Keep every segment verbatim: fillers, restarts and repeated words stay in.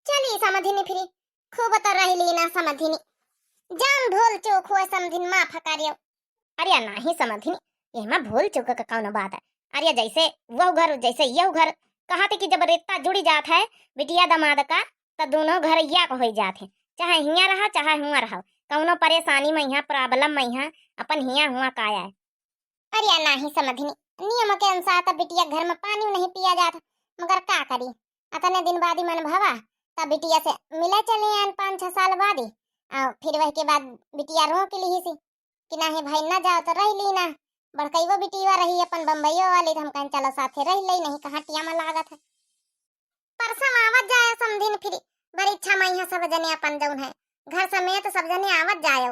चली समधिनी फिरी, खूब तो रह ली ना समधिनी। जान भूल चूक हुए समधिन माफ करियो। अरे नाही समधिनी, एहमा भूल चूक का कौनो बात है? अरे जैसे वह घर जैसे यह घर, कहत कि जब रिश्ता जुड़ी जात है बिटिया दामाद का, त दोनों घर एक होइ जात है। चाहे हियाँ रहा चाहे हुआँ रहा, कौनो परेशानी में यहाँ problem में यहाँ अपन हियाँ हुआँ का आए। अरे नाही समधिनी, नियम के अनुसार त बिटिया घर में पानी नहीं पिया जात, मगर का करी, अतने दिन बाद ही मन भवा, तब बिटिया से मिले चले आन पाँच छह साल बाद ही। आ फिर वह के बाद बिटिया रोक लिहिसी कि नाही भाई ना जाओ तो रह ली ना। बड़कइवो बिटिया रही अपन बम्बईयो वाली, तो हम कहें चलो साथे रह ले, नहीं कहाँ टिया में लागत है। परसों आवत जाए समधिन फिरी, बड़ी इच्छा में यहाँ सब जने अपन जौन है घर समेत सब जने आवत जाए।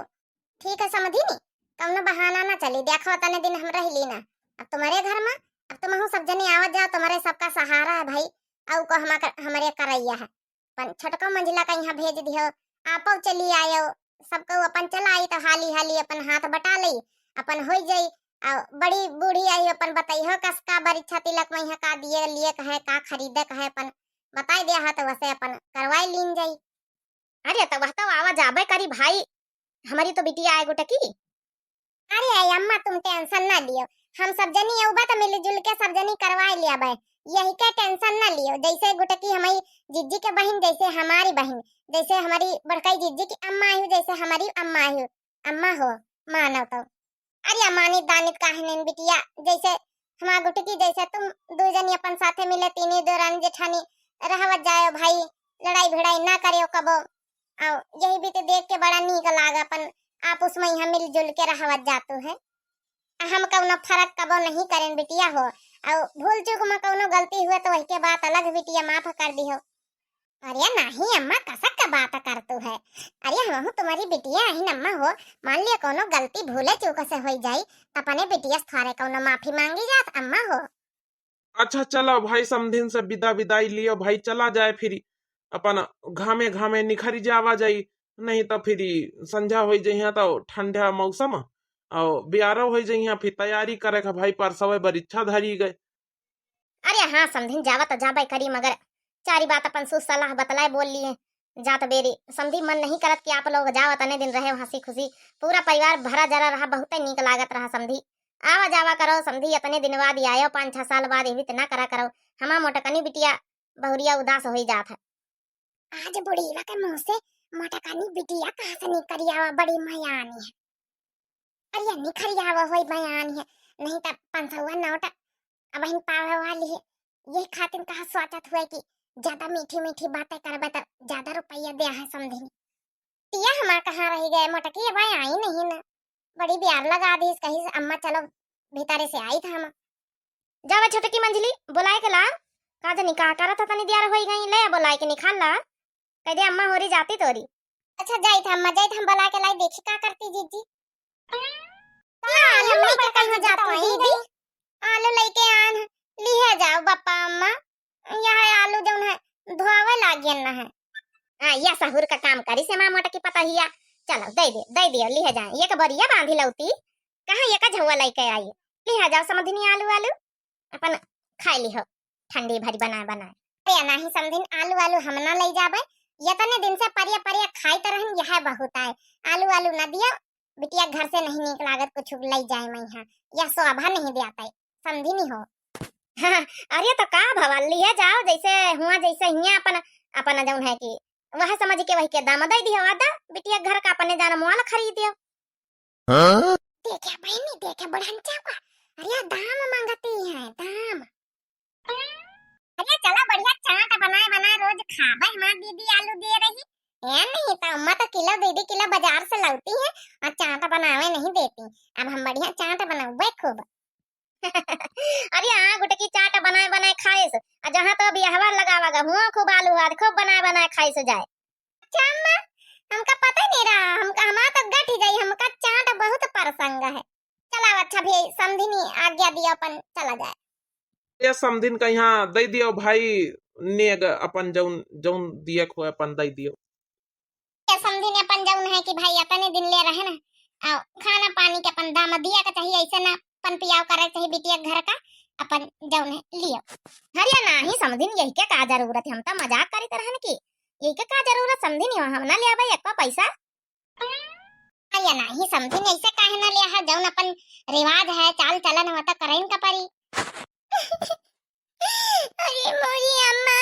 ठीक है समधिनी, कौनो बहाना ना चली, देखो तने दिन हम रह ली ना अब तुम्हारे घर में, अब तुमहू सब जने आवत जाओ, तुम्हारे सबका सहारा है भाई, अउ को हमा-, हमरे करैया है। अपन छोटको मंझिला का यहाँ भेज दिहो, आपो चली आयो, सबको अपन चला आई तो हाली हाली अपन हाथ बटा लई, अपन होई जाई। आ बड़ी बूढ़ी आई अपन बतैहो कसका बरिच्छा तिलक में यहाँ का दिए लिए कहे, का खरीदे कहे, अपन बताई दिया है तो वैसे अपन करवाई लीन जाई। अरे तो वह तो आवा जाबे करी भाई, हमारी तो बिटिया आए गुटकी। अरे अम्मा तुम tension ना लियो, हम सब जनी अउबा तो मिलजुल के सब जनी करवाए लियाबे, यही के tension ना लियो। जैसे गुटकी हमारी जिज्जी के बहिन, जैसे हमारी बहिन, जैसे हमारी बड़काई जिज्जी की अम्मा आई हो, जैसे हमारी अम्मा आई हो। अम्मा हो, मानो तो। अरे अम्मा नित दानित काहे नहीं बिटिया, जैसे हमार गुटकी जैसे तुम दो जनी अपन साथे मिले तीनी देवरानी जेठानी रहवत जायो भाई, लड़ाई भिड़ाई ना करियो कबो। आओ यही बीते देख के बड़ा नीक लाग अपन आपस में यहाँ मिलजुल के रहवत जातू है। आ हम कौनो फर्क कबो नहीं करें बिटिया हो, और भूल चूक में कौनो गलती हुए तो वही के बात अलग बिटिया माफ कर दिहो। अरे नाही अम्मा, कसक का बात करतू है? अरे हमहू तुम्हारी बिटिया अहिन अम्मा हो, मान लिया कौनो गलती भूले चूक से होई जाई, त अपने बिटिया से थोड़े कौनो माफी मांगी जात अम्मा हो। अच्छा चलो भाई, समधिन से विदा विदाई लियो भाई, चला जाए फिर अपन घामे घामे निखरी जावा जाई, नहीं तो फिर संझा होई जइहा तो ठंडा मौसम और बियारो होई जइहा, फिर तैयारी करे का भाई, परसवे बरिच्छा धरी गए। अरे हाँ समधिन, जावा त जाबे करी, मगर चारी बात अपन सुसलाह बतलाए बोल लिए। जात बेरी समधी मन नहीं करत कि आप लोग जाओ, अतने दिन रहे हंसी खुशी, पूरा परिवार भरा जरा रहा, बहुते नीक लागत रहा समधी। आवा जावा करो समधी, अतने दिन बाद ही आयो, पाँच छह साल बाद, ये भी त ना करा करो। हमा मोटकनी बिटिया बहुरिया उदास होई जात है। आज बुढ़ीवा के मुंह से मोटकनी बिटिया कहाँ से निकरी आवा, बड़ी मयानी है। अरे निखरी आवा होई बयान है, नहीं त पाँच सौ नोट अबहिन पावे वाली है। यही खातिर कहा सोचत हुए कि ज्यादा मीठी मीठी बातें करबे त ज्यादा रुपया दे है समधिनी। टिया हमार कहाँ रही गए, मोटकी अब आई नहीं ना, बड़ी बियार लगा दी, कही से अम्मा चलो भीतरे से आई था हम। जावा छोटकी मंझली, बोलाए के ला। का जनी का करत ह, तनी देर होई गई, ले बोलाए के निकाल ला। कह दे अम्मा होरी जाती तोरी। अच्छा जाइत ह अम्मा, जाइत ह, हम बोलाए के लाई, देखी का करती जिज्जी। का आलू लेके कहाँ जाती दीदी? आलू लेके आन, लिहे जाओ बप्पा अम्मा। यह आलू जौन है धोआवे लागियन न है। हाँ, या सहूर का काम करी से माँ मोटकी पतहिया। चलो, दे दे, दे दियो, लिहे जाए। ये का बोरिया बांधी लौती, कहाँ ये का झौआ लेके आई? लिहे जाओ समधिनी आलू, आलू अपन खाए लिहो, ठंडी भरी बनाए बनाए। अरे नाही समधिन, आलू, आलू हम ना ले जाबे, यतने दिन से परिया परिया खाई तो रहन, यह बहुत आए। आलू, आलू ना दियो, बिटिया घर से नहीं नीक लागत कुछ ले जाए मैं यहाँ, यह शोभा नहीं दियाता है, समधिनी हो। अरे तो का भवा, लिहे जाओ, जैसे हुआ जैसे हियाँ अपन, अपन जौन है कि वह समझ के वही के दाम दे दियो, आदा बिटिया घर का अपने जान मोल खरीद दियो। हाँ? देखे बहनी, देखे बुढ़न चौका, अरे दाम मांगती है, दाम। अरे चला बढ़िया चाट बनाए बनाए रोज खाबे, हमार दीदी आलू दिए रही। ए नहीं तो अम्मा तो किलो दीदी किलो बाजार से लाती है और चाट बनावे नहीं देती। अब हम बढ़िया चाट बनाबे खूब। अरे हाँ गुटकी, चाट बनाए बनाए खाइस, आ जहाँ तो बियाहवा लगावा गा, हुआ खूब आलू हाथ खूब बनाए बनाए खाइस जाए। अच्छा अम्मा, हमका पता नहीं रहा, हमका, हमार तो गठ जाई, हमका चाट बहुत पसंद है। चला अच्छा भी समधिनी आज्ञा दिया, अपन चला जाए। ये समधिन का यहाँ दे दियो भाई, नेग अपन जौन, जौन दिए को अपन दे दियो। ये समधिन अपन जौन है कि भाई अतने दिन ले रहे ना, आ, खाना पानी के अपन दाम दिया के चाहिए, ऐसे ना पन पियाव करे के चाहिए बिटिया घर का, अपन जौन है लियो। अरे नाही समधिन, यही के का जरूरत है, हम तो मजाक करीत रहन कि यही का, का जरूरत समधिन हो, हम ना ले आवे एक पैसा। अरे नाही समधिन, ऐसे काहे ना ले आहा, जौन अपन रिवाज है, चाल चलन होता, करइन का परी। अरे मोरी अम्मा।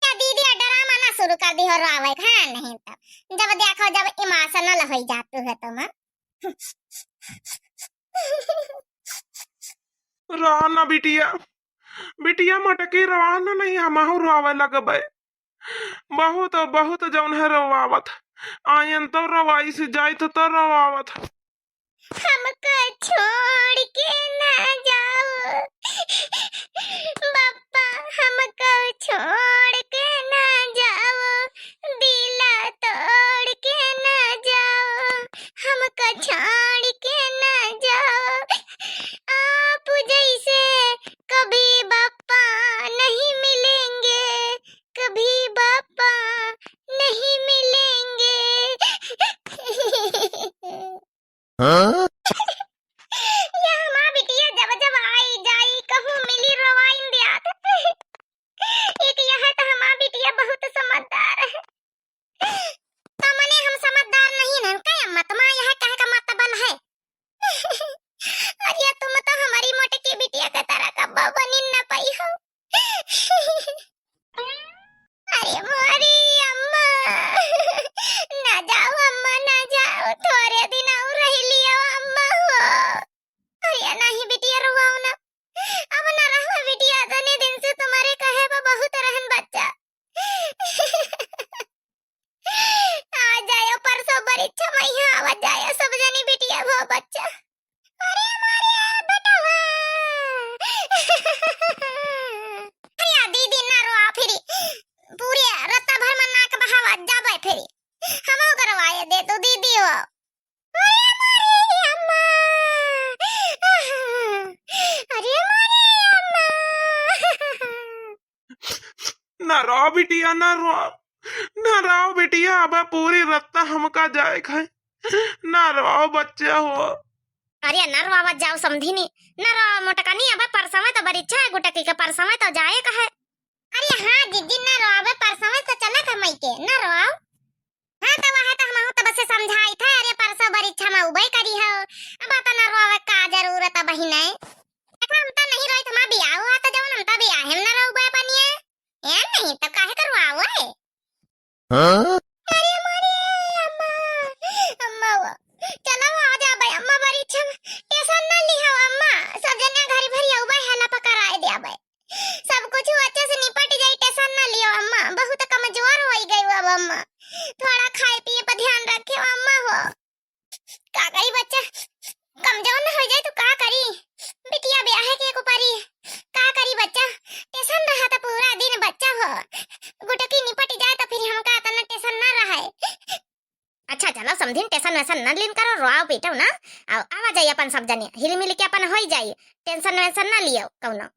या दीदी, या ड्रामा ना शुरू कर दी हो रोवे, हाँ, नहीं तो जब देखो जब इमोशनल हो जातू है तुम। रहा ना बिटिया, बिटिया मटकी रहा ना, नहीं हमहू रोवे लगबे। बहुत, बहुत जौन है रोवावत, आयन तो रवाई से जाइत तो रवावत। हमको छोड़ के ना जाओ, बप्पा, हमको छोड़ के ना जाओ, दिल तोड़ के ना जाओ, हमको छोड़ के ना जाओ। आप जैसे कभी बप्पा नहीं मिलेंगे, कभी बप्पा नहीं मिलेंगे। हाँ? या हमार बिटिया जब जब आई जाई, कहूँ मिली, रोवाइन दियात। एक यह तो हमार बिटिया बहुत समझदार है। तो मने हम समझदार नहीं हन का अम्मा? तुम्हारा यह कहे का मतलब है? अरे तुम तो हमारी मोटकी बिटिया के तरह कब्बो बनिन न पाई हो। अरे मोरी अम्मा, ना जाओ अम्मा, ना जाओ, थोड़े दिन और रह लियो अम्मा हो। अरे नाही बिटिया, रोवाओ ना, अब ना रहो बिटिया, इतने दिन से तुम्हारे कहे पर बहुत रहन बच्चा। आ जायो परसों बरिच्छा मइहाँ, आवा जायो सब जनी बिटिया भो बच्चा। अरे मारे बेटवा। अरे दीदी ना रोआ फिरी, पूरे रत्ता भर में नाक बहावा जाबे फिरी। हमहू करवाए दे तू दीदी हो। अरे मारे अम्मा। अरे मारे अम्मा। ना रो बिटिया, ना रो, ना रो बिटिया, अब पूरी रत्ता हमका जाए खाए। ना रो बच्चा हो। अरे ना रोवत जाओ समधिनी, ना रो मोटकनी, अब परसवे तो बरिच्छा है गुटकी के, परसवे तो जाए का है। अरे हाँ जीजी, ना रो, अब परसवे तो चला था मई के, ना रो। हाँ तो वह तो हमहू तो बस समझाई था, अरे परसों बरिच्छा में उबे करी हो, अब तो ना रोवे का जरूरत है बहिने। देखा हम तो नहीं रोई, तुम्हारा बियाह हुआ तो जौन हम तो बियाह में ना रोवे बनिए। ए नहीं तो काहे करवाओ है? हाँ? अरे मोरे अम्मा, अम्मा वो, चलो आ जाबे अम्मा, बरिच्छा में टेंशन ना लिहो अम्मा, सब जने घरी भरी आउबे, हेला पकड़ाए देबे, सब कुछ अच्छे से निपट जाई, टेंशन ना लियो अम्मा, बहुत कमजोर होई गई अब अम्मा, थोड़ा खाए पिए पर ध्यान रखे अम्मा हो। का करी बच्चा, कमजोर न हो जाए तो का करी? बिटिया ब्याह के एक ऊपरी, का करी बच्चा, टेंशन रहा तो पूरा दिन बच्चा हो, गुटकी निपट जाए तो फिर हमका इतना टेंशन ना रहे। अच्छा चलो समधिन, टेंशन वेंशन ना लीन करो, रोआओ पीटो ना, आओ आवा जाई अपन सब जने, हिल मिल के अपन होई जाई, टेंशन वेंशन ना लियो कौनो।